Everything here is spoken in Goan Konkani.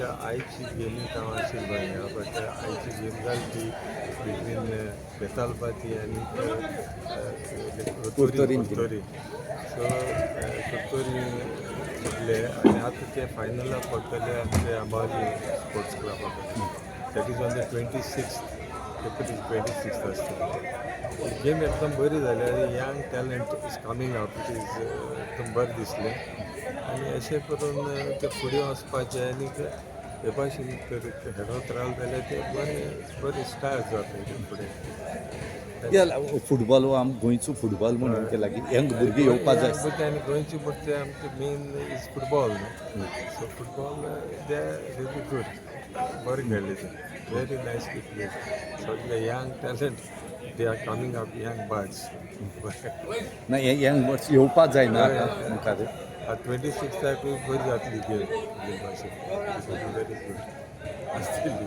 आयची गेमी हांव आशिल्लो हांगा, बट आयची गेम जाली ती बिटवीन बेतालबाती आनी कुरतोरीन. कुरतोरी. सो कुरतोरी जिखले आनी आतां ते फायनलाक पडटले आमचे अंबावली स्पोर्ट्स क्लबा कडेन. That is on the 26th, April 26 आसतली. गेम एकदम बरी जाली आनी young talent is coming up. It is एकदम बरें दिसलें आनी अशें करून ते फुडें वचपाचें आनी हे भाशेन तर खेळत रावले जाल्यार ते बरे बरे स्टार जाता ते फुडें. फुटबॉल हो आम गोंयचो फुटबॉल म्हणून ते लागीं यंग भुरगीं येवपा जाय. भुरगे आनी गोंयचे भुरगे, आमचे मेन is football न्हू. So football, they are really good. बरें खेळ्ळे ते, व्हेरी नायसली प्लेड. सगळे young talent, they are coming up, young birds. ना, हे यंग बर्ड्स येवपा जाय ना आतां मुखार. 26ताकूय बरी जातली गेम, भाशेन व्हेरी गूड आसतली.